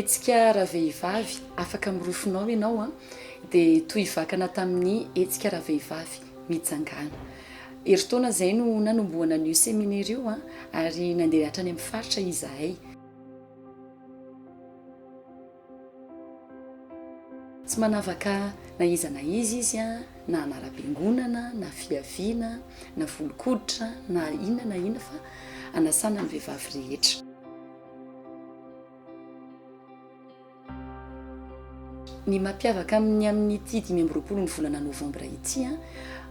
hetsika Ravehivavy afaka mirofonao ianao dia tohivakana tamin'ny hetsika Ravehivavy mitsangàna. Herintaona izay no nanombohana an'io seminera io ary nandeha hatrany amin'ny faritra izahay. Tsy manavaka na iza na iza izy, na anaram-piangonana, na fiaviana, na volon-koditra, na inona na inona fa anasana ny vehivavy rehetra. Ny mampiavaka amin'ny amin'ity 25 ny volana novambra ity,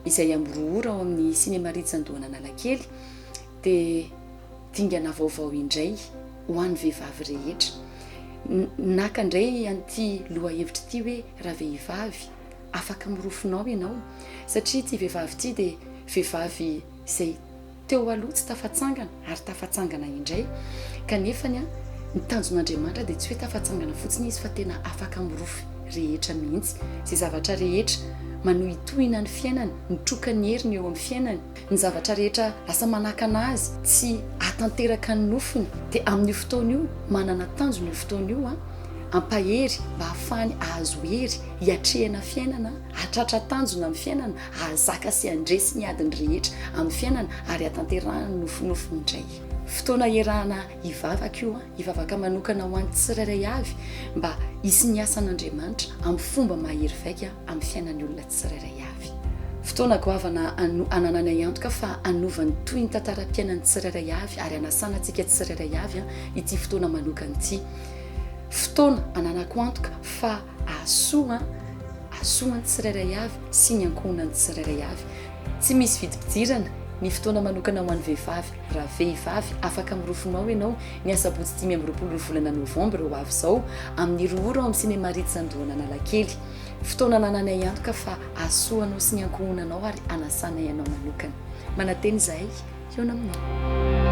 izay amin'ny roa ora ao amin'ny Cinéma Ritz Andohan'Analakely, dia dingana vaovao indray ho an'ny vehivavy rehetra. Naka indray an'ity lohahevitra ity hoe Ravehivavy, afaka mirofonao ianao, satria ity vehivavy ity dia vehivavy izay teo aloha tsy tafatsangana ary tafatsangana indray, kanefa ny tanjon'Andriamanitra dia tsy hoe tafatsangana fotsiny izy fa tena afaka mirofy rehetra mihitsy, izay zavatra rehetra manohitohina ny fiainany, mitroka ny heriny eo amin'ny fiainany. Ny zavatra rehetra lasa manakana azy tsy hahatanteraka ny nofiny dia amin'io fotoana io, manana tanjona io fotoana io hampahery mba hahafahany hahazo hery hiatrehana fiainana, hahatratra tanjona amin'ny fiainana, hahazaka sy handresy ny adiny rehetra amin'ny fiainana ary hahatanterahany ny nofinofiny indray. Fotoana iarahana hivavaka io, hivavaka manokana ho an'ny tsirairay avy mba hisy ny asan'Andriamanitra amin'ny fomba mahery vaika amin'ny fiainan'ny olona tsirairay avy. Fotoana goavana anananay antoka fa hanova ny tohin'ny tantaram-piainan'ny tsirairay avy ary hanasana antsika tsirairay avy ity fotoana manokana ity. Fotoana ananako antoka fa hahasoa hahasoa ny tsirairay avy sy ny ankohonan'ny tsirairay avy. Tsy misy vidim-pidirana ny fotoana manokana ho an'ny vehivavy. Raha vehivavy, afaka mirofonao ianao ny asabotsy 25 ny volana novambra ho avy izao amin'ny roa ora ao amin'ny Cinéma Ritz Andohan'Analakely. Fotoana anananay antoka fa hahasoa anao sy ny ankohonanao ary hanasanay anao manokana. Manantena izahay hihaona aminao.